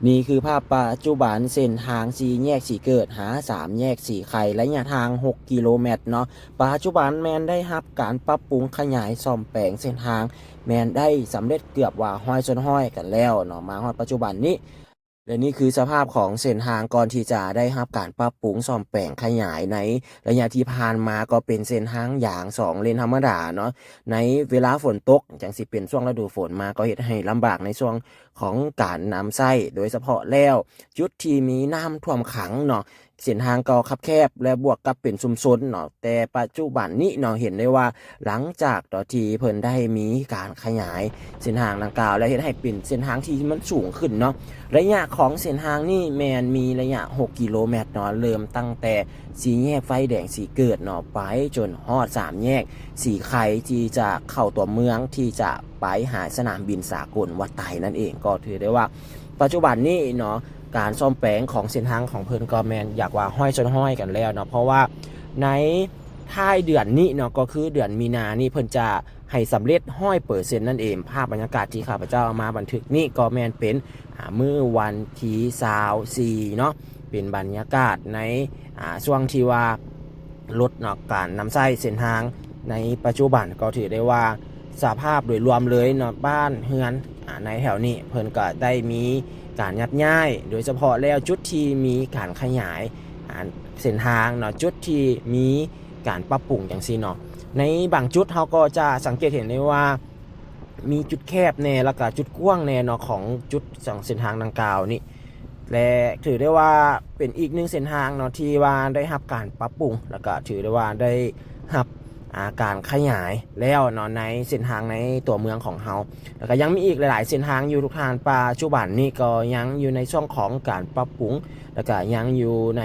ນີ້ຄືພາບປັດຈຸບັນເສັ້ນທາງສີ່ແຍກສີເກີດຫາສາມແຍກສີໄຄ ໄລຍະທາງຫົກກິໂລແມັດເນາະ. ປັດຈຸບັນແມ່ນໄດ້ຮັບການປັບປຸງຂະຫຍາຍສ້ອມແປງເສັ້ນທາງ ແມ່ນໄດ້ສຳເລັດເກືອບວ່າຮ້ອຍສ່ວນຮ້ອຍກັນແລ້ວເນາະ ມາຮອດປັດຈຸບັນນີ້. ແລະນີ້ຄືສະພາບຂອງເສັ້ນທາງກ່ອນທີ່ຈະໄດ້ຮັບການປັບປຸງສ້ອມແປງຂະຫຍາຍໃນໄລຍະທີ່ຜ່ານມາ ກໍເປັນເສັ້ນທາງຢາງສອງເລນທຳມະດາເນາະ. ໃນເວລາຝົນຕົກ ຈັ່ງຊິເປັນຊ່ວງລະດູຝົນມາ ກໍເຮັດໃຫ້ລຳບາກໃນຊ່ວງຂອງການນຳໃຊ້ ໂດຍສະເພາະແລ້ວຈຸດທີ່ມີນ້ຳຖ້ວມຂັງເນາະ. ເສັ້ນທາງກໍຄັບແຄບ ແລະ ບວກກັບເປັນຊຸມຊົນເນາະ, ແຕ່ປັດຈຸບັນນີ້ເນາະ ເຫັນໄດ້ວ່າຫຼັງຈາກຕອນທີ່ເພິ່ນໄດ້ມີການຂະຫຍາຍເສັ້ນທາງດັ່ງກ່າວ ແລະ ເຮັດໃຫ້ເປັນເສັ້ນທາງທີ່ມັນສູງຂຶ້ນເນາະ. ໄລຍະຂອງເສັ້ນທາງນີ້ແມ່ນມີໄລຍະຫົກກິໂລແມັດເນາະ, ເລີ່ມຕັ້ງແຕ່ສີ່ແຍກໄຟແດງສີເກີດເນາະ ໄປຈົນຮອດສາມແຍກສີໄຄ ທີ່ຈະເຂົ້າຕົວເມືອງ ທີ່ຈະໄປຫາສະໜາມບິນສາກົນວັດໄຕນັ້ນເອງ. ກໍຖືໄດ້ວ່າ ປັດຈຸບັນນີ້ເນາະ ການສ້ອມແປງຂອງເສັ້ນທາງຂອງເພິ່ນກໍແມ່ນຢາກວ່າຮ້ອຍສ່ວນຮ້ອຍກັນແລ້ວເນາະ, ເພາະວ່າໃນທ້າຍເດືອນນີ້ເນາະ ກໍຄືເດືອນມີນານີ້ ເພິ່ນຈະໃຫ້ສຳເລັດຮ້ອຍເປີເຊັນນັ້ນເອງ. ພາບບັນຍາກາດທີ່ຂ້າພະເຈົ້າເອົາມາບັນທຶກນີ້ກໍແມ່ນເປັນ ອາ ມື້ວັນທີຊາວສີ່ເນາະ, ເປັນບັນຍາກາດໃນ ອາ ຊ່ວງທີ່ວ່າລົດເນາະ ການນຳໃຊ້ເສັ້ນທາງໃນປັດຈຸບັນ ກໍຖືໄດ້ວ່າສະພາບໂດຍລວມເລີຍເນາະ ບ້ານເຮືອນ ອາ ໃນແຖວນີ້ເພິ່ນກໍໄດ້ມີການຍັບຍ້າຍ, ໂດຍສະເພາະແລ້ວຈຸດທີ່ມີການຂະຫຍາຍ ອາ ເສັ້ນທາງເນາະ, ຈຸດທີ່ມີການປັບປຸງຈັ່ງຊີ້ເນາະ. ໃນບາງຈຸດເຮົາກໍຈະສັງເກດເຫັນໄດ້ວ່າ ມີຈຸດແຄບແດ່ ແລ້ວກະຈຸດກວ້າງແດ່ເນາະ ຂອງຈຸດຂອງເສັ້ນທາງດັ່ງກ່າວນີ້ ແລະ ຖືໄດ້ວ່າເປັນອີກໜຶ່ງເສັ້ນທາງເນາະ ທີ່ວ່າໄດ້ຮັບການປັບປຸງ ແລ້ວກະຖືໄດ້ວ່າໄດ້ຮັບ ອາ ການຂະຫຍາຍແລ້ວເນາະ ໃນເສັ້ນທາງໃນຕົວເມືອງຂອງເຮົາ. ແລ້ວກະຍັງມີອີກຫຼາຍໆເສັ້ນທາງຢູ່ທຸກທ່ານ, ປັດຈຸບັນນີ້ກໍຍັງຢູ່ໃນຊ່ວງຂອງການປັບປຸງ ແລ້ວກະຍັງຢູ່ໃນ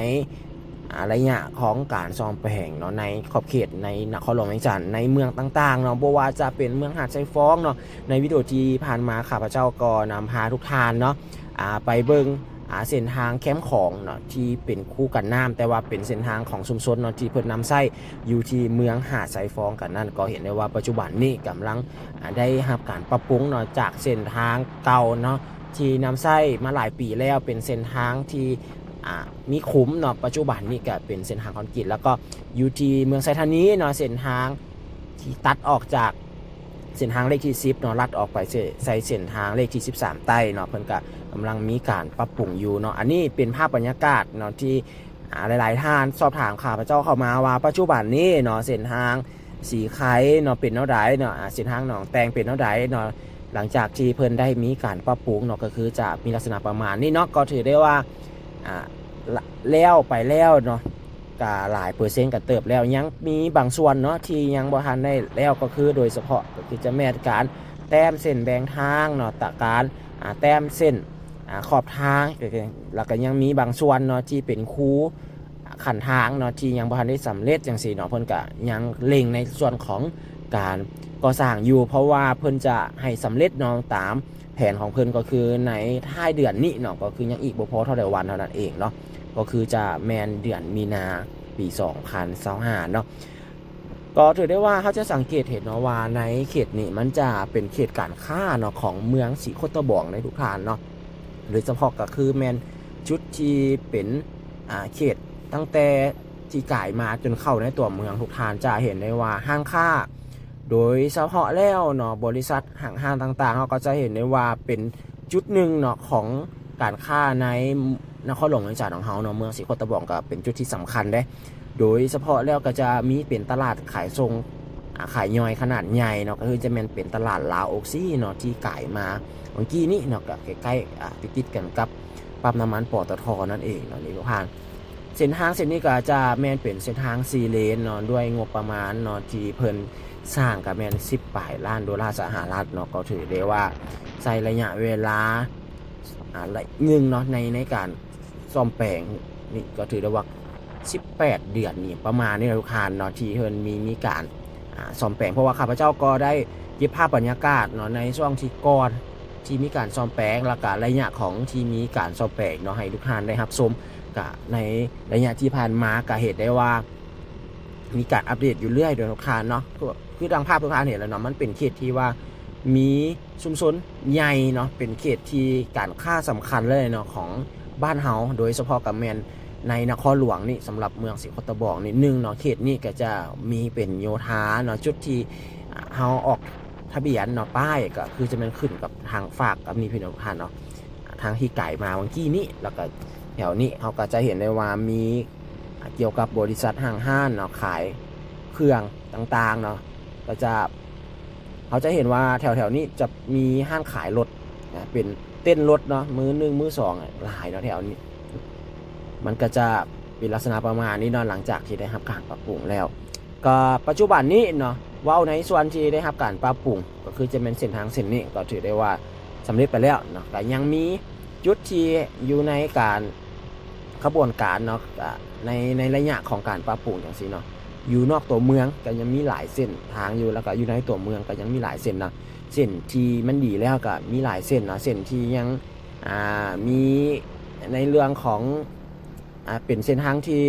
ອາ ໄລຍະຂອງການສ້ອມແປງເນາະ ໃນຂອບເຂດໃນນະຄອນຫຼວງວຽງຈັນ ໃນເມືອງຕ່າງໆເນາະ, ບໍ່ວ່າຈະເປັນເມືອງຫາດຊາຍຟອງເນາະ. ໃນວິດີໂອທີ່ຜ່ານມາ ຂ້າພະເຈົ້າກໍນຳພາທຸກທ່ານເນາະ ອາ ໄປເບິ່ງ ອາ ເສັ້ນທາງແຄມຂອງເນາະ ທີ່ເປັນຄູກັນນ້ຳ ແຕ່ວ່າເປັນເສັ້ນທາງຂອງຊຸມຊົນເນາະ ທີ່ເພິ່ນນຳໃຊ້ຢູ່ທີ່ເມືອງຫາດຊາຍຟອງກັນນັ້ນ. ກໍເຫັນໄດ້ວ່າປັດຈຸບັນນີ້ກຳລັງ ອາ ໄດ້ຮັບການປັບປຸງເນາະ ຈາກເສັ້ນທາງເກົ່າເນາະ ທີ່ນຳໃຊ້ມາຫຼາຍປີແລ້ວ ເປັນເສັ້ນທາງທີ່ ອາ ມີຂຸມເນາະ, ປັດຈຸບັນນີ້ກະເປັນເສັ້ນທາງຄອນກຣີດ. ແລ້ວກໍຢູ່ທີ່ເມືອງໄຊທານີເນາະ ເສັ້ນທາງທີ່ຕັດອອກຈາກເສັ້ນທາງເລກທີສິບເນາະ ລັດອອກໄປໃສ່ ໃສ່ເສັ້ນທາງເລກທີສິບສາມໃຕ້ເນາະ ເພິ່ນກະກຳລັງມີການປັບປຸງຢູ່ເນາະ. ອັນນີ້ເປັນພາບບັນຍາກາດເນາະ ທີ່ ອາ ຫຼາຍໆທ່ານສອບຖາມຂ້າພະເຈົ້າເຂົ້າມາວ່າ ປັດຈຸບັນນີ້ເນາະ ເສັ້ນທາງສີໄຄເນາະ ເປັນແນວໃດເນາະ, ອາ ເສັ້ນທາງໜອງແຕ່ງເປັນແນວໃດເນາະ. ຫຼັງຈາກທີ່ເພິ່ນໄດ້ມີການປັບປຸງເນາະ ກໍຄືຈະມີລັກສະນະປະມານນີ້ເນາະ, ກໍຖືໄດ້ວ່າ ອາ ລະ ແລ້ວໄປແລ້ວເນາະ ກະຫຼາຍເປີເຊັນກັນເຕີບແລ້ວ. ຍັງມີບາງສ່ວນເນາະ ທີ່ຍັງບໍ່ທັນໄດ້ແລ້ວ ກໍຄືໂດຍສະເພາະກໍຄືຈະແມ່ນການແຕ້ມເສັ້ນແບ່ງທາງເນາະ, ຕະ ການ ອາ ແຕ້ມເສັ້ນ ອາ ຂອບທາງ, ແລ້ວກໍຍັງມີບາງສ່ວນເນາະ ທີ່ເປັນຄູ ຂັ້ນທາງເນາະ ທີ່ຍັງບໍ່ທັນໄດ້ສຳເລັດຈັ່ງຊີ້ເນາະ, ເພິ່ນກະຍັງເລັ່ງໃນສ່ວນຂອງການກໍ່ສ້າງຢູ່ ເພາະວ່າເພິ່ນຈະໃຫ້ສຳເລັດເນາະ ຕາມແຜນຂອງເພິ່ນ ກໍຄືໃນທ້າຍເດືອນນີ້ເນາະ, ກໍຄືຍັງອີກບໍ່ພໍເທົ່າໃດວັນເທົ່ານັ້ນເອງເນາະ, ກໍຄືຈະແມ່ນເດືອນມີນາປີສອງພັນຊາວຫ້າເນາະ. ກໍຖືໄດ້ວ່າເຮົາຈະສັງເກດເຫັນເນາະວ່າ ໃນເຂດນີ້ມັນຈະເປັນເຂດການຄ້າເນາະ ຂອງເມືອງສີໂຄດຕະບອງໃດ໋ທຸກທ່ານເນາະ, ໂດຍສະເພາະກໍຄືແມ່ນຈຸດທີ່ເປັນ ອາ ເຂດຕັ້ງແຕ່ທີ່ກາຍມາຈົນເຂົ້າໃນຕົວເມືອງ, ທຸກທ່ານຈະເຫັນໄດ້ວ່າຮ້ານຄ້າ ໂດຍສະເພາະແລ້ວເນາະ ບໍລິສັດຫ້າງຮ້ານຕ່າງໆ ເຮົາກໍຈະເຫັນໄດ້ວ່າເປັນຈຸດໜຶ່ງເນາະ ຂອງການຄ້າໃນນະຄອນຫຼວງວຽງຈັນຂອງເຮົາເນາະ, ເມືອງສີໂຄດຕະບອງກໍເປັນຈຸດທີ່ສຳຄັນເດ້. ໂດຍສະເພາະແລ້ວກໍຈະມີເປັນຕະຫຼາດຂາຍສົ່ງ ອາ ຂາຍຍ່ອຍຂະໜາດໃຫຍ່ເນາະ, ກໍຄືຈະແມ່ນເປັນຕະຫຼາດລາວໂອກຊີເນາະ ທີ່ກາຍມາເມື່ອກີ້ນີ້ເນາະ, ກໍໃກ້ໆ ອາ ຕິດໆກັນກັບປ້ຳນ້ຳມັນ ປຕທ ນັ້ນເອງເນາະ. ນີ້ທຸກທ່ານ ເສັ້ນທາງເສັ້ນນີ້ກໍຈະແມ່ນເປັນເສັ້ນທາງສີ່ເລນເນາະ, ດ້ວຍງົບປະມານເນາະ ທີ່ເພິ່ນສ້າງກໍແມ່ນສິບປາຍລ້ານໂດລາສະຫະລັດເນາະ, ກໍຖືໄດ້ວ່າໃຊ້ໄລຍະເວລາ ອາ ໄລຍະໜຶ່ງເນາະ ໃນ ໃນການສ້ອມແປງນີ້ ກໍຖືໄດ້ວ່າສິບແປດເດືອນນີ້ ປະມານນີ້ເນາະ ທຸກທ່ານເນາະ ທີ່ເພິ່ນມີ ມີການ ອາ ສ້ອມແປງ. ເພາະວ່າຂ້າພະເຈົ້າກໍໄດ້ເກັບພາບບັນຍາກາດເນາະ ໃນຊ່ວງທີ່ກ່ອນທີ່ມີການສ້ອມແປງ ແລ້ວກະໄລຍະຂອງທີ່ມີການສ້ອມແປງເນາະ ໃຫ້ທຸກທ່ານໄດ້ຮັບຊົມ. ກະໃນໄລຍະທີ່ຜ່ານມາ ກະເຫັນໄດ້ວ່າມີການອັບເດດຢູ່ເລື້ອຍເນາະ ທຸກທ່ານເນາະ. ຄື ຄືດັ່ງພາບທຸກທ່ານເຫັນແລ້ວເນາະ, ມັນເປັນເຂດທີ່ວ່າ ມີຊຸມຊົນໃຫຍ່ເນາະ ເປັນເຂດທີ່ການຄ້າສຳຄັນເລີຍເນາະ ຂອງບ້ານເຮົາ ໂດຍສະເພາະກໍແມ່ນໃນນະຄອນຫຼວງນີ້ ສຳລັບເມືອງສີໂຄດຕະບອງນີ້ ໜຶ່ງເນາະ ເຂດນີ້ກໍຈະມີເປັນໂຍທາເນາະ ຈຸດທີ່ເຮົາອອກທະບຽນເນາະ ປ້າຍກໍຄືຈະແມ່ນຂຶ້ນກັບທາງຟາກກັບນີ້ ພີ່ນ້ອງທ່ານເນາະ ທາງທີ່ກາຍມາເມື່ອກີ້ນີ້ ແລ້ວກໍແຖວນີ້ເຮົາກໍຈະເຫັນໄດ້ວ່າມີ ອ່າ ກ່ຽວກັບບໍລິສັດຫ້າງຮ້ານເນາະ ຂາຍເຄື່ອງຕ່າງໆເນາະ ກໍຈະ ເຮົາຈະເຫັນວ່າແຖວໆນີ້ຈະມີຮ້ານຂາຍລົດນະ ເປັນເຕັ້ນລົດເນາະ ມືໜຶ່ງມືສອງ ອະ ຫຼາຍເນາະແຖວນີ້ ມັນກໍຈະເປັນລັກສະນະປະມານນີ້ເນາະ ຫຼັງຈາກທີ່ໄດ້ຮັບການປັບປຸງແລ້ວ. ກໍປັດຈຸບັນນີ້ເນາະ ເວົ້າໃນສ່ວນທີ່ໄດ້ຮັບການປັບປຸງ ກໍຄືຈະແມ່ນເສັ້ນທາງເສັ້ນນີ້ ກໍຖືໄດ້ວ່າສຳເລັດໄປແລ້ວເນາະ ກໍຍັງມີຈຸດທີ່ຢູ່ໃນການ ຂະບວນການເນາະ ກະໃນ ໃນໄລຍະຂອງການປັບປຸງຈັ່ງຊີ້ເນາະ ຢູ່ນອກຕົວເມືອງກໍຍັງມີຫຼາຍເສັ້ນທາງຢູ່ ແລ້ວກໍຢູ່ໃນຕົວເມືອງກໍຍັງມີຫຼາຍເສັ້ນເນາະ ເສັ້ນທີ່ມັນດີແລ້ວກໍມີຫຼາຍເສັ້ນເນາະ ເສັ້ນທີ່ຍັງ ອ່າ ມີໃນເລື່ອງຂອງ ອ່າ ເປັນເສັ້ນທາງທີ່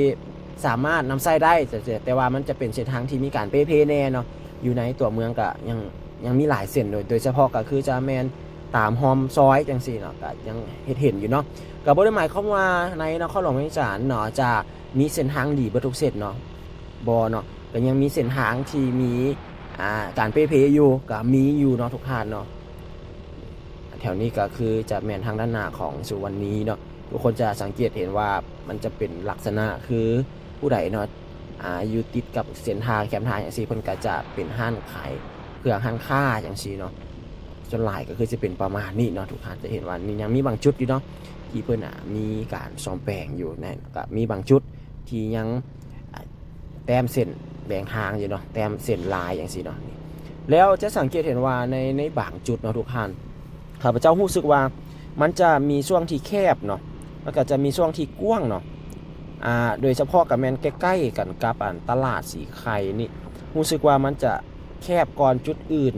ສາມາດນຳໃຊ້ໄດ້ ແຕ່ ແຕ່ວ່າມັນຈະເປັນເສັ້ນທາງທີ່ມີການເປ່ເພແດ່ເນາະ ຢູ່ໃນຕົວເມືອງກໍຍັງ ຍັງມີຫຼາຍເສັ້ນ ໂດຍ ໂດຍສະເພາະກໍຄືຈະແມ່ນຕາມຮ່ອມຊອຍຈັ່ງຊີ້ເນາະ ກໍຍັງເຮັດເຫັນຢູ່ເນາະ ກໍບໍ່ໄດ້ໝາຍຄວາມວ່າໃນນະຄອນຫຼວງວຽງຈັນເນາະ ຈະມີເສັ້ນທາງດີເບິດທຸກເສັ້ນເນາະ ບໍ່ເນາະ ກໍຍັງມີເສັ້ນທາງທີ່ມີ ອ່າ ການເປ່ເພຢູ່ ກໍມີຢູ່ເນາະທຸກທ່ານເນາະ ແຖວນີ້ກໍຄືຈະແມ່ນທາງດ້ານໜ້າຂອງສຸວັນນີເນາະ ທຸກຄົນຈະສັງເກດເຫັນວ່າມັນຈະເປັນລັກສະນະຄືຜູ້ໃດເນາະ ອ່າ ຢູ່ຕິດກັບເສັ້ນທາງແຄມທາງຈັ່ງຊີ້ ເພິ່ນກໍຈະເປັນຮ້ານຂາຍເຄື່ອງ ຮ້ານຄ້າຈັ່ງຊີ້ເນາະ ສ່ວນຫຼາຍກໍຄືຈະເປັນປະມານນີ້ເນາະ ທຸກທ່ານຈະເຫັນວ່າຍັງມີບາງຈຸດຢູ່ເນາະ ທີ່ເພິ່ນ ອ່າ ມີການສ້ອມແປງຢູ່ນະ ກໍມີບາງຈຸດທີ່ຍັງ ອ່າ ແຕ້ມເສັ້ນແບ່ງທາງຢູ່ເນາະ ແຕ້ມເສັ້ນລາຍຈັ່ງຊີ້ເນາະ ແລ້ວຈະສັງເກດເຫັນວ່າໃນ ໃນບາງຈຸດເນາະທຸກທ່ານ ຂ້າພະເຈົ້າຮູ້ສຶກວ່າມັນຈະມີຊ່ວງທີ່ແຄບເນາະ ແລ້ວກໍຈະມີຊ່ວງທີ່ກວ້າງເນາະ ອ່າ ໂດຍສະເພາະກໍແມ່ນໃກ້ໆກັນກັບ ອັນ ຕະຫຼາດສີໄຄນີ້ ຮູ້ສຶກວ່າມັນຈະແຄບກ່ອນຈຸດອື່ນ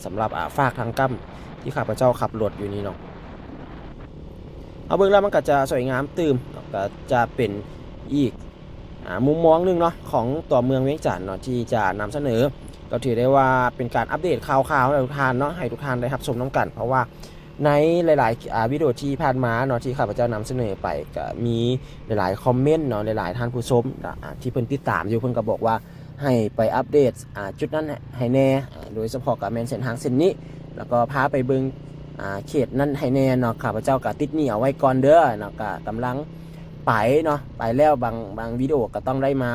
ສຳລັບ ອ່າ ຟາກທາງກ້ຳທີ່ຂ້າພະເຈົ້າຂັບລົດຢູ່ນີ້ເນາະ ເຮົາເບິ່ງແລ້ວມັນກໍຈະສວຍງາມຕື່ມ ກໍຈະເປັນອີກ ອ່າ ມຸມມອງໜຶ່ງເນາະ ຂອງຕົວເມືອງວຽງຈັນເນາະ ທີ່ຈະນຳສະເໜີ ກໍຖືໄດ້ວ່າເປັນການອັບເດດຂ່າວໆໃຫ້ທຸກທ່ານເນາະ ໃຫ້ທຸກທ່ານໄດ້ຮັບຊົມນຳກັນ ເພາະວ່າໃນຫຼາຍໆ ອ່າ ວິດີໂອທີ່ຜ່ານມາເນາະ ທີ່ຂ້າພະເຈົ້ານຳສະເໜີໄປ ກໍມີຫຼາຍໆຄອມເມັນເນາະ ຫຼາຍໆທ່ານຜູ້ຊົມ ອ່າ ທີ່ເພິ່ນຕິດຕາມຢູ່ ເພິ່ນກໍບອກວ່າໃຫ້ໄປອັບເດດ ອ່າ ຈຸດນັ້ນໃຫ້ແດ່ ອ່າ ໂດຍສະເພາະກໍແມ່ນເສັ້ນທາງເສັ້ນນີ້ ແລ້ວກໍພາໄປເບິ່ງ ອ່າ ເຂດນັ້ນໃຫ້ແດ່ເນາະ ຂ້າພະເຈົ້າກໍຕິດໜີ້ເອົາໄວ້ກ່ອນເດີເນາະ ກໍກຳລັງໄປເນາະ ໄປແລ້ວ ບາງ ບາງວິດີໂອກໍຕ້ອງໄດ້ມາ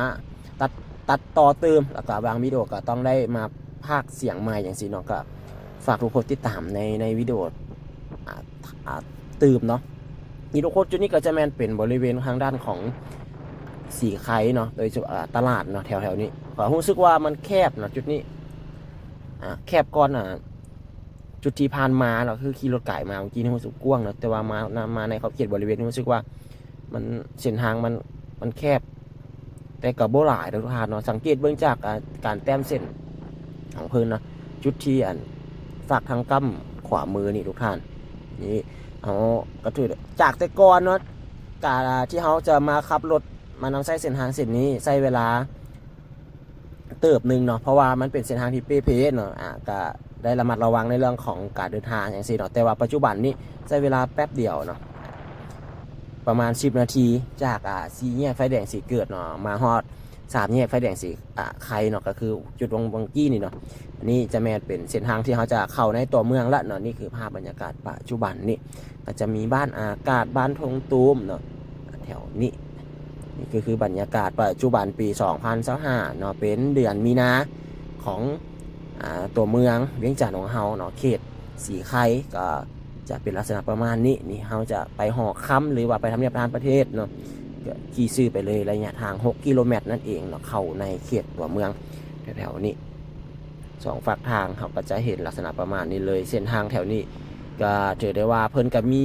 ຕັດ ຕັດຕໍ່ຕື່ມ ແລ້ວກໍບາງວິດີໂອກໍຕ້ອງໄດ້ມາພາກສຽງໃໝ່ຈັ່ງຊີ້ເນາະ ກໍຝາກທຸກຄົນຕິດຕາມໃນ ໃນວິດີໂອ ອ່າ ອ່າ ຕື່ມເນາະ ນີ້ທຸກຄົນ ຈຸດນີ້ກໍຈະແມ່ນເປັນບໍລິເວນທາງດ້ານຂອງສີໄຄເນາະ ໂດຍສະ ອ່າ ຕະຫຼາດເນາະ ແຖວໆນີ້ ຂ້ອຍຮູ້ສຶກວ່າມັນແຄບເນາະ ຈຸດນີ້ ອ່າ ແຄບກ່ອນ ອ່າ ຈຸດທີ່ຜ່ານມາເນາະ ຄືຂີ່ລົດກາຍມາເມື່ອກີ້ນີ້ຮູ້ສຶກກວ້າງເນາະ ແຕ່ວ່າມາ ມາໃນຂອບເຂດບໍລິເວນນີ້ຮູ້ສຶກວ່າ ມັນ ເສັ້ນທາງມັນ ມັນແຄບ ແຕ່ກໍບໍ່ຫຼາຍດອກທ່ານເນາະ ສັງເກດເບິ່ງຈາກ ອ່າ ການແຕ້ມເສັ້ນຂອງເພິ່ນເນາະ ຈຸດທີ່ ອັນ ຟາກທາງກ້ຳຂວາມືນີ້ທຸກທ່ານ ນີ້ ເຮົາກໍຖື ຈາກແຕ່ກ່ອນເນາະ ການທີ່ເຮົາຈະມາຂັບລົດມານຳໃຊ້ເສັ້ນທາງເສັ້ນນີ້ ໃຊ້ເວລາ ເຕີບໜຶ່ງເນາະ ເພາະວ່າມັນເປັນເສັ້ນທາງທີ່ເປ່ເພເນາະ ອ່າ ກະໄດ້ລະມັດລະວັງໃນເລື່ອງຂອງການເດີນທາງຈັ່ງຊີ້ເນາະ ແຕ່ວ່າປັດຈຸບັນນີ້ໃຊ້ເວລາແປັບດຽວເນາະ ປະມານສິບນາທີ ຈາກ ອ່າ ສີ່ແຍກໄຟແດງສີເກີດເນາະ ມາຮອດສາມແຍກໄຟແດງສີ ອ່າ ໄຄເນາະ ກໍຄືຈຸດວັງ ວັງກີ້ນີ້ເນາະ ອັນນີ້ຈະແມ່ນເປັນເສັ້ນທາງທີ່ເຮົາຈະເຂົ້າໃນຕົວເມືອງລະເນາະ ນີ້ຄືພາບບັນຍາກາດປັດຈຸບັນນີ້ ກໍຈະມີບ້ານອາກາດ ບ້ານທົ່ງຕູມເນາະ ແຖວນີ້ ນີ້ກໍຄືບັນຍາກາດປັດຈຸບັນປີສອງພັນຊາວຫ້າເນາະ ເປັນເດືອນມີນາຂອງ ອ່າ ຕົວເມືອງວຽງຈັນຂອງເຮົາເນາະ ເຂດສີໄຄ ກໍຈະເປັນລັກສະນະປະມານນີ້ ນີ້ເຮົາຈະໄປຫໍຄຳ ຫຼືວ່າໄປທຳນຽບທະຫານປະເທດເນາະ ກໍຂີ່ຊື່ໄປເລີຍ ໄລຍະທາງຫົກກິໂລແມັດນັ້ນເອງເນາະ ເຂົ້າໃນເຂດຕົວເມືອງແຖວໆນີ້ ສອງຟາກທາງເຮົາກໍຈະເຫັນລັກສະນະປະມານນີ້ເລີຍ ເສັ້ນທາງແຖວນີ້ກໍຖືໄດ້ວ່າເພິ່ນກໍມີ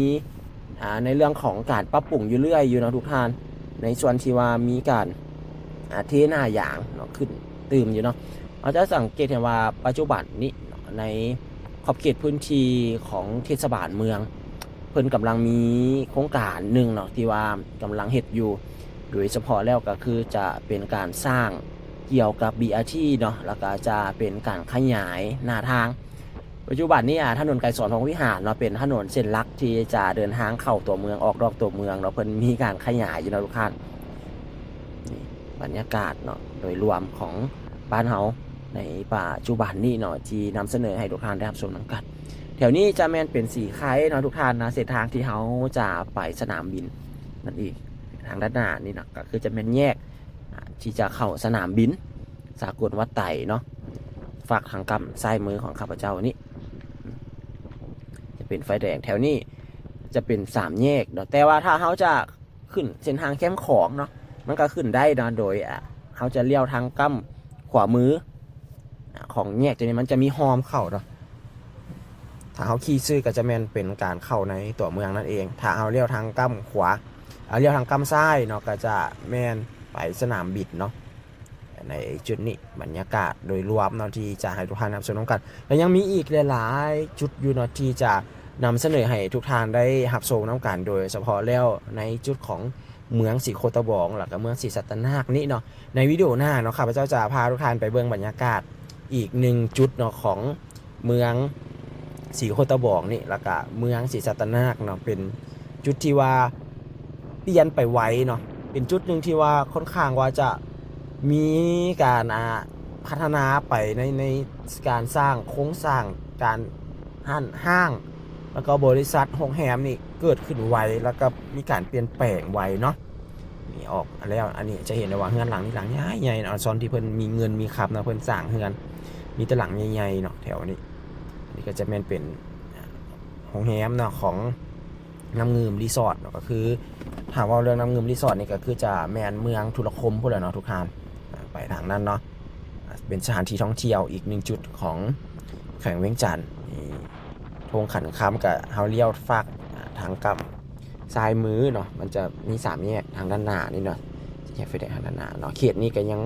ອ່າ ໃນເລື່ອງຂອງການປັບປຸງຢູ່ເລື້ອຍຢູ່ເນາະທຸກທ່ານ ໃນສ່ວນທີ່ວ່າມີການ ອ່າ ເທໜ້າຢາງເນາະ ຂຶ້ນຕື່ມຢູ່ເນາະ ເຮົາຈະສັງເກດເຫັນວ່າປັດຈຸບັນນີ້ເນາະ ໃນຂອບເຂດພື້ນທີ່ຂອງເທດສະບານເມືອງ ເພິ່ນກຳລັງມີໂຄງການໜຶ່ງເນາະ ທີ່ວ່າກຳລັງເຮັດຢູ່ ໂດຍສະເພາະແລ້ວກໍຄືຈະເປັນການສ້າງ ກ່ຽວກັບ ບີ ອາ ທີ ເນາະ ແລ້ວກໍຈະເປັນການຂະຫຍາຍໜ້າທາງ ປັດຈຸບັນນີ້ ອາ ຖະໜົນໄກສອນພົມວິຫານເນາະ ເປັນຖະໜົນເສັ້ນຫຼັກທີ່ຈະເດີນທາງເຂົ້າຕົວເມືອງ ອອກນອກຕົວເມືອງເນາະ ເພິ່ນມີການຂະຫຍາຍຢູ່ເນາະທຸກທ່ານ. ນີ້ບັນຍາກາດເນາະ ໂດຍລວມຂອງບ້ານເຮົາໃນປັດຈຸບັນນີ້ເນາະ ທີ່ນຳສະເໜີໃຫ້ທຸກທ່ານໄດ້ຮັບຊົມນຳກັນ. ແຖວນີ້ຈະແມ່ນເປັນສີໄຄເນາະທຸກທ່ານນະ ເສັ້ນທາງທີ່ເຮົາຈະໄປສະໜາມບິນນັ້ນເອງ. ທາງດ້ານໜ້ານີ້ເນາະ ກໍຄືຈະແມ່ນແຍກ ອາ ທີ່ຈະເຂົ້າສະໜາມບິນສາກົນວັດໄຕເນາະ ຟາກທາງກ້ຳຊ້າຍມືຂອງຂ້າພະເຈົ້ານີ້ ຈະເປັນໄຟແດງ. ແຖວນີ້ຈະເປັນສາມແຍກເນາະ ແຕ່ວ່າຖ້າເຮົາຈະຂຶ້ນເສັ້ນທາງແຄມຂອງເນາະ ມັນກໍຂຶ້ນໄດ້ເນາະ ໂດຍ ອາ ເຮົາຈະລ້ຽວທາງກ້ຳຂວາມື ອາ ຂອງແຍກຕົວນີ້ ມັນຈະມີຮ່ອມເຂົ້າເນາະ. ຖ້າເຮົາຂີ່ຊື່ກໍຈະແມ່ນເປັນການເຂົ້າໃນຕົວເມືອງນັ້ນເອງ. ຖ້າເຮົາລ້ຽວທາງກ້ຳຂວາ ອາ ລ້ຽວທາງກ້ຳຊ້າຍເນາະ ກໍຈະແມ່ນໄປສະໜາມບິນເນາະ. ໃນຈຸດນີ້ບັນຍາກາດໂດຍລວມເນາະ ທີ່ຈະໃຫ້ທຸກທ່ານຮັບຊົມນຳກັນ ແລະ ຍັງມີອີກຫຼາຍໆຈຸດຢູ່ເນາະ ທີ່ຈະນຳສະເໜີໃຫ້ທຸກທ່ານໄດ້ຮັບຊົມນຳກັນ ໂດຍສະເພາະແລ້ວໃນຈຸດຂອງເມືອງສີໂຄດຕະບອງ ແລ້ວກໍເມືອງສີສັດຕະນາກນີ້ເນາະ. ໃນວິດີໂອໜ້າເນາະ ຂ້າພະເຈົ້າຈະພາທຸກທ່ານໄປເບິ່ງບັນຍາກາດອີກໜຶ່ງຈຸດເນາະ ຂອງ ເມືອງສີໂຄດຕະບອງນີ້ ແລ້ວກະເມືອງສີສັດຕະນາກເນາະ ເປັນຈຸດທີ່ວ່າປ່ຽນໄປໄວເນາະ ເປັນຈຸດໜຶ່ງທີ່ວ່າຄ່ອນຂ້າງວ່າຈະມີການ ອາ ພັດທະນາໄປໃນ ໃນການສ້າງໂຄງສ້າງ ການຮ້ານຫ້າງ ແລ້ວກໍບໍລິສັດໂຮງແຮມນີ້ເກີດຂຶ້ນໄວ ແລ້ວກໍມີການປ່ຽນແປງໄວເນາະ. ນີ້ອອກມາແລ້ວ ອັນນີ້ຈະເຫັນໄດ້ວ່າເຮືອນຫຼັງນີ້ຫຼັງໃຫຍ່ໆເນາະ ອາ ຊ່ວນທີ່ເພິ່ນມີເງິນມີຄຳເນາະ ເພິ່ນສ້າງເຮືອນມີແຕ່ຫຼັງໃຫຍ່ໆເນາະ ແຖວນີ້. ອັນນີ້ກໍຈະແມ່ນເປັນ ອາ ໂຮງແຮມເນາະ ຂອງນ້ຳງື່ມຣີສອດເນາະ ກໍຄືຖ້າເວົ້າເລື່ອງນ້ຳງື່ມຣີສອດນີ້ ກໍຄືຈະແມ່ນເມືອງທຸລະຄົມພຸ້ນແຫຼະເນາະທຸກທ່ານ. ອາ ໄປທາງນັ້ນເນາະ ອາ ເປັນສະຖານທີ່ທ່ອງທ່ຽວອີກໜຶ່ງຈຸດຂອງແຂວງວຽງຈັນ. ນີ້ ທົ່ງຂັນຄຳ ກະເຮົາລ້ຽວຟາກ ອາ ທາງກ້ຳຊ້າຍມືເນາະ ມັນຈະມີສາມແຍກທາງດ້ານໜ້ານີ້ເນາະ ແຍກໄຟແດງທາງດ້ານໜ້າເນາະ. ເຂດນີ້ກະຍັງ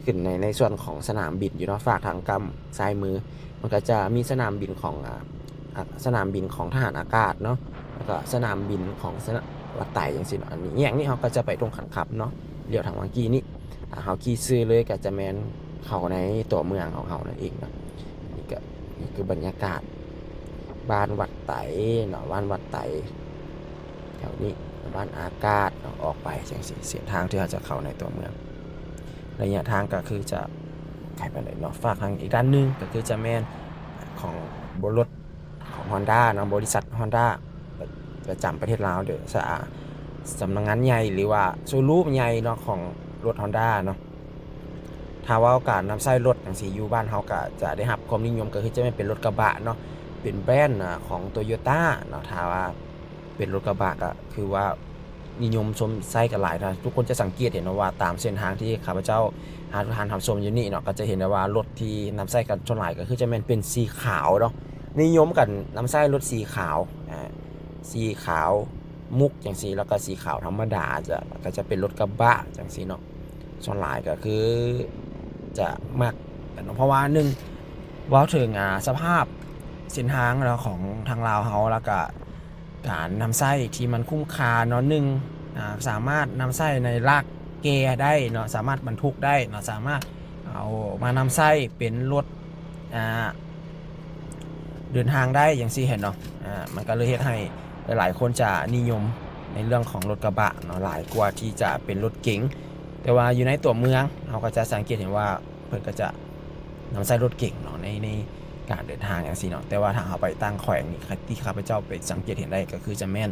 ຂຶ້ນໃນ ໃນສ່ວນຂອງສະໜາມບິນຢູ່ເນາະ ຟາກທາງກ້ຳຊ້າຍມື ມັນກະຈະມີສະໜາມບິນຂອງ ອາ ອາ ສະໜາມບິນຂອງທະຫານອາກາດເນາະ ແລ້ວກະສະໜາມບິນຂອງສະໜາມວັດໄຕຈັ່ງຊີ້ເນາະ. ອັນນີ້ແຍກນີ້ເຮົາກະຈະໄປທົ່ງຂັນຄຳເນາະ ລ້ຽວທາງຫວ່າງກີ້ນີ້ ຖ້າເຮົາຂີ່ຊື່ເລີຍກໍຈະແມ່ນເຂົ້າໃນຕົວເມືອງຂອງເຮົານັ້ນເອງເນາະ. ນີ້ກໍ ນີ້ຄືບັນຍາກາດບ້ານວັດໄຕເນາະ ບ້ານວັດໄຕ ແຖວນີ້ ບ້ານອາກາດເນາະ ອອກໄປຈັ່ງຊີ້ ເສັ້ນທາງທີ່ເຮົາຈະເຂົ້າໃນຕົວເມືອງ ໄລຍະທາງກໍຄືຈະໄກປານໃດເນາະ. ຟາກທາງອີກດ້ານໜຶ່ງກໍຄືຈະແມ່ນຂອງ ລົດຂອງຮອນດ້າເນາະ ບໍລິສັດຮອນດ້າປະຈຳປະເທດລາວ ຫຼື ສະ ສຳນັກງານໃຫຍ່ ຫຼືວ່າໂຊຣູມໃຫຍ່ເນາະ ຂອງລົດຮອນດ້າເນາະ. ຖ້າເວົ້າການນຳໃຊ້ລົດຈັ່ງຊີ້ ຢູ່ບ້ານເຮົາກະຈະໄດ້ຮັບຄວາມນິຍົມ ກໍຄືຈະແມ່ນເປັນລົດກະບະເນາະ ເປັນແບຣນຂອງໂຕໂຢຕ້າເນາະ. ຖ້າວ່າເປັນລົດກະບະກະຄືວ່ານິຍົມຊົມໃຊ້ກັນຫຼາຍນະ. ທຸກຄົນຈະສັງເກດເຫັນເນາະວ່າ ຕາມເສັ້ນທາງທີ່ຂ້າພະເຈົ້າພາທຸກທ່ານຮັບຊົມຢູ່ນີ້ເນາະ ກໍຈະເຫັນໄດ້ວ່າລົດທີ່ນຳໃຊ້ກັນສ່ວນຫຼາຍກໍຄືຈະແມ່ນເປັນສີຂາວເນາະ ນິຍົມກັນນຳໃຊ້ລົດສີຂາວ ອາ ສີຂາວມຸກຈັ່ງຊີ້ ແລ້ວກໍສີຂາວທຳມະດາ ຈະ ກໍຈະເປັນລົດກະບະຈັ່ງຊີ້ເນາະ. ສ່ວນຫຼາຍກໍຄືຈະມັກເນາະ ເພາະວ່າໜຶ່ງ ເວົ້າເຖິງ ອາ ສະພາບເສັ້ນທາງເນາະ ຂອງທາງລາວເຮົາ ແລ້ວກະການນຳໃຊ້ທີ່ມັນຄຸ້ມຄ່າເນາະ ໜຶ່ງ ອາ ສາມາດນຳໃຊ້ໃນລາກແກ່ໄດ້ເນາະ ສາມາດບັນທຸກໄດ້ເນາະ ສາມາດເອົາມານຳໃຊ້ເປັນລົດ ອາ ເດີນທາງໄດ້ຈັ່ງຊີ້ເຫັນເນາະ. ອາ ມັນກໍເລີຍເຮັດໃຫ້ຫຼາຍໆຄົນຈະນິຍົມໃນເລື່ອງຂອງລົດກະບະເນາະ ຫຼາຍກວ່າທີ່ຈະເປັນລົດເກັງ. ແຕ່ວ່າຢູ່ໃນຕົວເມືອງ ເຮົາກໍຈະສັງເກດເຫັນວ່າ ເພິ່ນກໍຈະນຳໃຊ້ລົດເກັງເນາະ ໃນ ໃນການເດີນທາງຈັ່ງຊີ້ເນາະ. ແຕ່ວ່າຖ້າເຮົາໄປຕ່າງແຂວງນີ້ ທີ່ຂ້າພະເຈົ້າໄປສັງເກດເຫັນໄດ້ ກໍຄືຈະແມ່ນ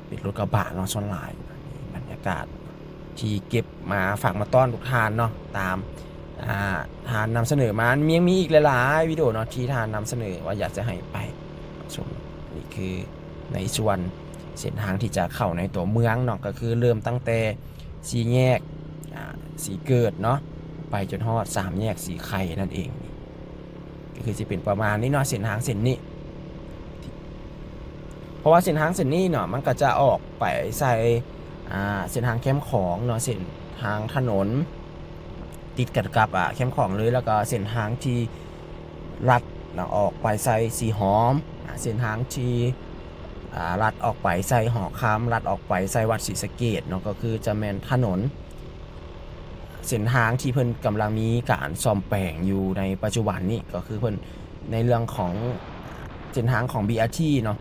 ເປັນລົດກະບະເນາະ ສ່ວນຫຼາຍ. ບັນຍາກາດທີ່ເກັບມາຝາກມາຕ້ອນທຸກທ່ານເນາະ ຕາມ ອ່າ ທ່ານນຳສະເໜີມາ. ຍັງມີອີກຫຼາຍໆວິດີໂອເນາະ ທີ່ທ່ານນຳສະເໜີວ່າຢາກຈະໃຫ້ໄປຊົມ. ນີ້ຄືໃນສ່ວນເສັ້ນທາງທີ່ຈະເຂົ້າໃນຕົວເມືອງເນາະ ກໍຄືເລີ່ມຕັ້ງແຕ່ສີ່ແຍກ ອ່າ ສີເກີດເນາະ ໄປຈົນຮອດສາມແຍກສີໄຄນັ້ນເອງ. ກໍຄືຊິເປັນປະມານນີ້ເນາະ ເສັ້ນທາງເສັ້ນນີ້ ເພາະວ່າເສັ້ນທາງເສັ້ນນີ້ເນາະ ມັນກໍຈະອອກໄປໃສ່ ອ່າ ເສັ້ນທາງແຄມຂອງເນາະ ເສັ້ນທາງຖະໜົນຕິດກັນກັບ ອ່າ ແຄມຂອງເລີຍ ແລ້ວກໍເສັ້ນທາງທີ່ລັດເນາະ ອອກໄປໃສ່ສີຫອມ ອ່າ ເສັ້ນທາງທີ່ ອ່າ ລັດອອກໄປໃສ່ຫໍຄຳ ລັດອອກໄປໃສ່ວັດສີສະເກດເນາະ ກໍຄືຈະແມ່ນຖະໜົນ ເສັ້ນທາງທີ່ເພິ່ນກຳລັງມີການສ້ອມແປງຢູ່ໃນປັດຈຸບັນນີ້ ກໍຄືເພິ່ນໃນເລື່ອງຂອງ ເສັ້ນທາງຂອງ BRT ເນາະ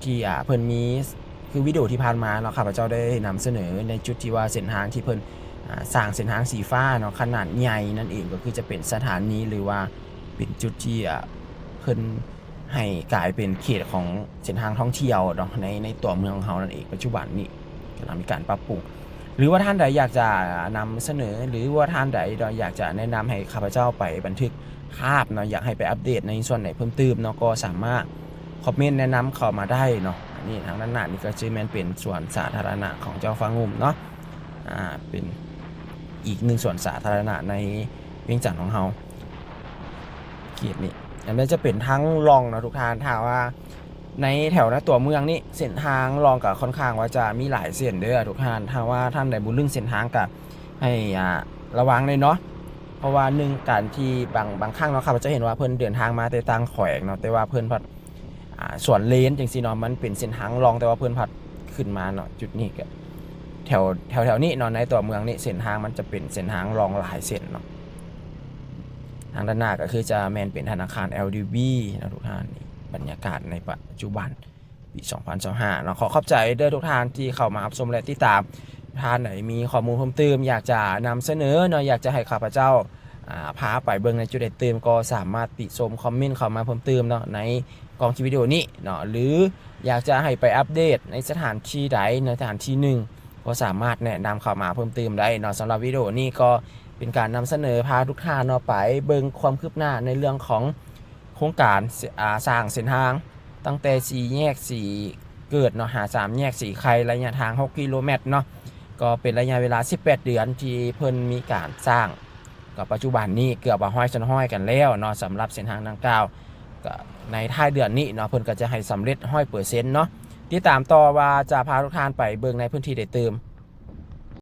ທີ່ ອ່າ ເພິ່ນມີ ຄືວິດີໂອທີ່ຜ່ານມາເນາະ ຂ້າພະເຈົ້າໄດ້ນຳສະເໜີໃນຈຸດທີ່ວ່າເສັ້ນທາງທີ່ເພິ່ນ ອ່າ ສ້າງເສັ້ນທາງສີຟ້າເນາະ ຂະໜາດໃຫຍ່ນັ້ນເອງ ກໍຄືຈະເປັນສະຖານີ ຫຼືວ່າເປັນຈຸດທີ່ ອ່າ ເພິ່ນໃຫ້ກາຍເປັນເຂດຂອງເສັ້ນທາງທ່ອງທ່ຽວເນາະ ໃນ ໃນຕົວເມືອງຂອງເຮົານັ້ນເອງ ປັດຈຸບັນນີ້ກຳລັງມີການປັບປຸງ. ຫຼືວ່າທ່ານໃດຢາກຈະນຳສະເໜີ ຫຼືວ່າທ່ານໃດຢາກຈະແນະນຳໃຫ້ຂ້າພະເຈົ້າໄປບັນທຶກພາບເນາະ ຢາກໃຫ້ໄປອັບເດດໃນສ່ວນໃດເພີ່ມຕື່ມເນາະ ກໍສາມາດຄອມເມັນແນະນຳເຂົ້າມາໄດ້ເນາະ. ອັນນີ້ທາງດ້ານໜ້ານີ້ກໍຈະແມ່ນເປັນສວນສາທາລະນະຂອງເຈົ້າຟ້າງຸ່ມເນາະ ອ່າ ເປັນອີກໜຶ່ງສວນສາທາລະນະໃນວຽງຈັນຂອງເຮົາ ເຂດນີ້. ອັນນີ້ຈະເປັນທາງລ່ອງເນາະທຸກທ່ານ ຖ້າວ່າ ໃນແຖວໃນຕົວເມືອງນີ້ ເສັ້ນທາງລ່ອງກໍຄ່ອນຂ້າງວ່າຈະມີຫຼາຍເສັ້ນເດີທຸກທ່ານ. ຖ້າວ່າທ່ານໃດບໍ່ລຶ້ງເສັ້ນທາງກໍໃຫ້ ອ່າ ລະວັງເລີຍເນາະ ເພາະວ່າໜຶ່ງ ການທີ່ບາງ ບາງຄັ້ງເນາະ ຂ້າພະເຈົ້າເຫັນວ່າເພິ່ນເດີນທາງມາແຕ່ຕ່າງແຂວງເນາະ ແຕ່ວ່າເພິ່ນພັດ ອ່າ ສວນເລນຈັ່ງຊີ້ເນາະ ມັນເປັນເສັ້ນທາງລ່ອງ ແຕ່ວ່າເພິ່ນພັດຂຶ້ນມາເນາະ ຈຸດນີ້ກໍແຖວ ແຖວໆນີ້ເນາະ ໃນຕົວເມືອງນີ້ ເສັ້ນທາງມັນຈະເປັນເສັ້ນທາງລ່ອງຫຼາຍເສັ້ນເນາະ. ທາງດ້ານໜ້າກໍຄືຈະແມ່ນເປັນທະນາຄານ ແອລດີບີ ເນາະທຸກທ່ານ. ນີ້ບັນຍາກາດໃນປັດຈຸບັນ ປີສອງພັນຊາວຫ້າເນາະ. ຂໍຂອບໃຈເດີທຸກທ່ານທີ່ເຂົ້າມາຮັບຊົມ ແລະ ຕິດຕາມ. ທ່ານໃດມີຂໍ້ມູນເພີ່ມຕື່ມ ຢາກຈະນຳສະເໜີເນາະ ຢາກຈະໃຫ້ຂ້າພະເຈົ້າ ອ່າ ພາໄປເບິ່ງໃນຈຸດໃດຕື່ມ ກໍສາມາດຕິຊົມຄອມເມັນເຂົ້າມາເພີ່ມຕື່ມເນາະ ໃນກ່ອງຄລິບວິດີໂອນີ້ເນາະ ຫຼືຢາກຈະໃຫ້ໄປອັບເດດໃນສະຖານທີ່ໃດ ໃນສະຖານທີ່ໜຶ່ງ ກໍສາມາດແນະນຳເຂົ້າມາເພີ່ມຕື່ມໄດ້ເນາະ. ສຳລັບວິດີໂອນີ້ກໍເປັນການນຳສະເໜີພາທຸກທ່ານເນາະ ໄປເບິ່ງຄວາມຄືບໜ້າໃນເລື່ອງຂອງໂຄງການ ອ່າ ສ້າງເສັ້ນທາງ ຕັ້ງແຕ່ສີ່ແຍກສີເກີດເນາະ ຫາສາມແຍກສີໄຄ ໄລຍະທາງຫົກກິໂລແມັດເນາະ ກໍເປັນໄລຍະເວລາສິບແປດເດືອນທີ່ເພິ່ນມີການສ້າງ. ກໍປັດຈຸບັນນີ້ເກືອບວ່າຮ້ອຍສ່ວນຮ້ອຍກັນແລ້ວເນາະ ສຳລັບເສັ້ນທາງດັ່ງກ່າວ. ກໍໃນທ້າຍເດືອນນີ້ເນາະ ເພິ່ນກໍຈະໃຫ້ສຳເລັດຮ້ອຍເປີເຊັນເນາະ. ຕິດຕາມຕໍ່ວ່າຈະພາທຸກທ່ານໄປເບິ່ງໃນພື້ນທີ່ໃດຕື່ມ.